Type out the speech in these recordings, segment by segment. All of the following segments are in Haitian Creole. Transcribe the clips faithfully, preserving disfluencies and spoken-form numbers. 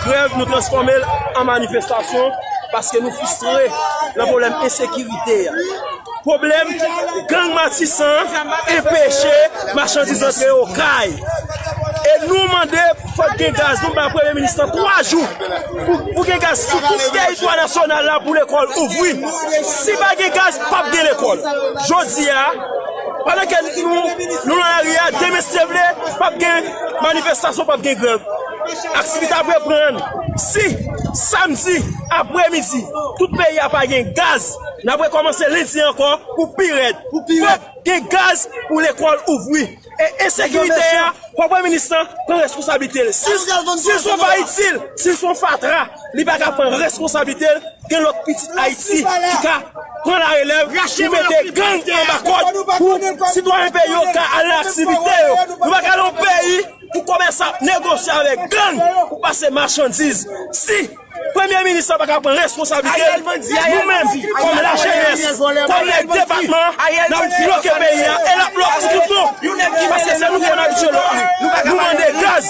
Grèv, nou transfòme l an manifestasyon paske nou fristre nan pwoblèm ensekirite a. Pwoblèm gang Matisan an enpeche machandiz antre Okay. E nou mande fòk gen gaz, nou bay premye minis lan twa jou pou, pou gen gaz sou tout teritwa nasyonal la pou lekòl ouvri. Si pa gen gaz, p ap gen lekòl. Jodi a, pandan ke nou, nou nan lari a, demen si Dye vle, p ap gen manifestasyon, p ap gen grèv. Aktivite ap reprann. Si samdi apremidi, tout peyi a pa gen gaz, n ap rekòmanse lendi ankò pou pi rèd. Pou pi rèd. Fòk gen gaz pou lekòl ouvri. E ensekirite a, fòk premye minis lan pran responsablite l. Si, si l se yon pa itil, si l se yon fatra, li pa ka pran responsablite l. Gen lòt pitit Ayiti ki ka pran larelèv pou mete gang anba kòd pou sitwayen peyi yo ka al nan aktivite yo. Nou pa ka nan yon peyi pou kòmanse ap negosye avèk gang pou pase machandiz. Si premye minis la pa ka pran responsablite l, nou menm, kòm lajenès, kòm nèg depatman an, n ap bloke peyi a e l ap bloke tout bon. Paske se nou ki konn abitye lòk li. Nou mande gaz.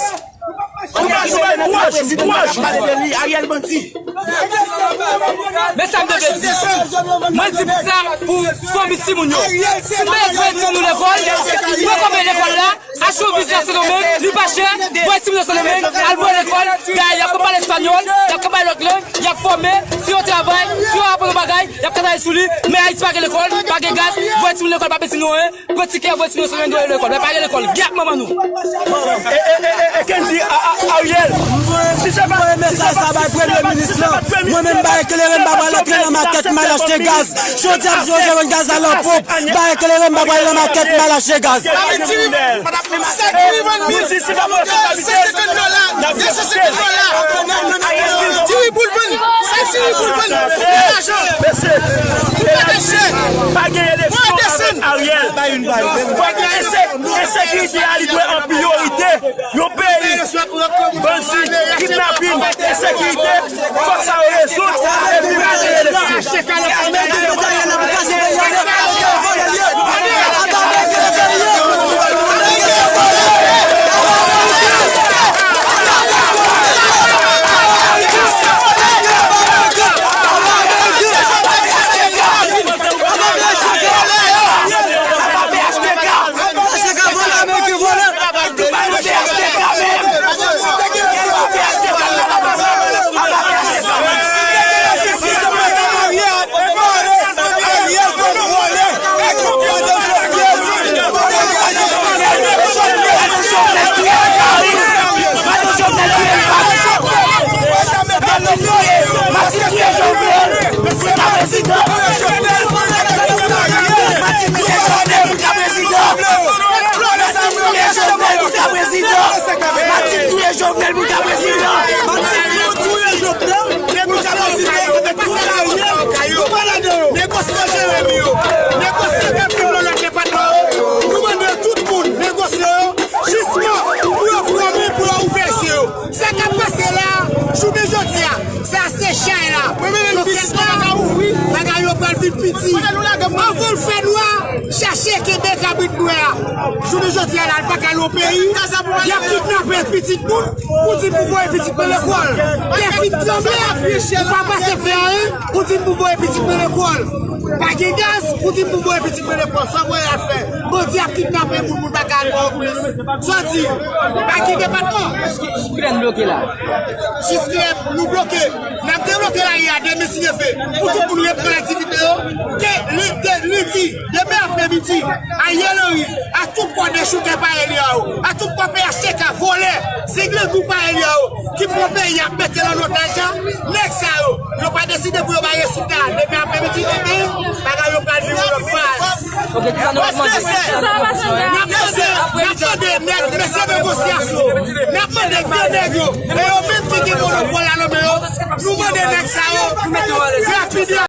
Nou bay, nou bay twa jou, twa jou. Ariel bandi. Men sa m te vle di. Mwen di sa pou fanmi timoun yo. Si nou pa voye timoun nou lekòl, mwen konbyen lekòl la, achte yon viza Sendomeng, li pa chè, voye timoun yo Sendomeng, al voye lekòl, gade, y ap konn pale espanyòl, y ap konn pale lòt lang, y ap fòme, si yo travay, si yo aprann yon bagay, y ap travay sou li, men Ayiti pa gen lekòl, pa gen gaz, voye timoun lekòl, pa pèdi nou anyen. Pran tikè, voye timoun yo Sendomeng, voye lekòl. Men pa gen lekòl. Gèt manman nou. E, e, e, e, e, Kendy, a, a, Ariel. Si se pa, si se pa, si se pa premye minis lan, mwen menm, ba eklere m, ba pral antre nan makèt, m al achte gaz. Jodi a, m jwenn gaz la nan ponp. Ba eklere m, ba pral nan makèt, m al achte gaz. Sèk ki vann mil, sèk senkant dola, sèk senkant dola. Diri pou l vann, sèk diri pou l vann. Lajan. Mesye, pa gen eleksyon avèk Ariel. Fòk ensek-, ensekirite a li dwe an priyorite. Yon peyi, bandi, kidnapin, ensekirite, fòk sa yo rezoud. Epi pa gen eleksyon. Matin touye Jovenel pou l ka prezidan. Matin touye Jovenel pou l ka prezidan. Matin touye Jovenel pou l ka prezidan. Mesye Ariel, nou pa ladan yo. Negosye Jeremi yo. Negosye pèp ki nan lòt depatman yo. Nou mande tout moun negosye yo. Jisman pou yo fòme, pou yo ouvè je yo. Sa k ap pase la, jounen jodi a, sa se chay la. Yo kèk bagay yo pral vin piti. Anvan l fè nwa, chache kenbe kabrit nwè a. Jounen jodi a la, l pa ka al yon peyi. Y ap kidnape pitit moun pou di pou voye pitit mwen lekòl. Tè fin tranble, ou pa pase fè anyen pou di pou voye pitit mwen lekòl. Pa gen gaz pou di pou voye pitit mwen lekòl. Sa voye al fè? Bandi ap kidnape moun, moun pa ka al pran plis. Sa w di? Pa gen depatman. Jis kilè n bloke la? Jis kilè nou bloke? N ap debloke lari a demen si Dye vle. Pou tout moun reprann aktivite yo. Ke li, de, li di, demen apremidi, Ariel Henry ak tout kò dechoukè parèy li a yo, ak tout kò P H T K vòlè, se grangou parèy li a yo, ki pran peyi a, mete l an otaj la, nèg sa yo, yo pa deside pou yo bay rezilta demen apremidi, ebyen, bagay yo pral vin yon lòt faz. Ok, kisa nou ap mande? N ap mande, n ap mande nèg, mesye negosyasyon, n ap mande gran nèg yo, e yo menm ki gen monopòl la nan men yo, nou mande nèg sa yo, rapid,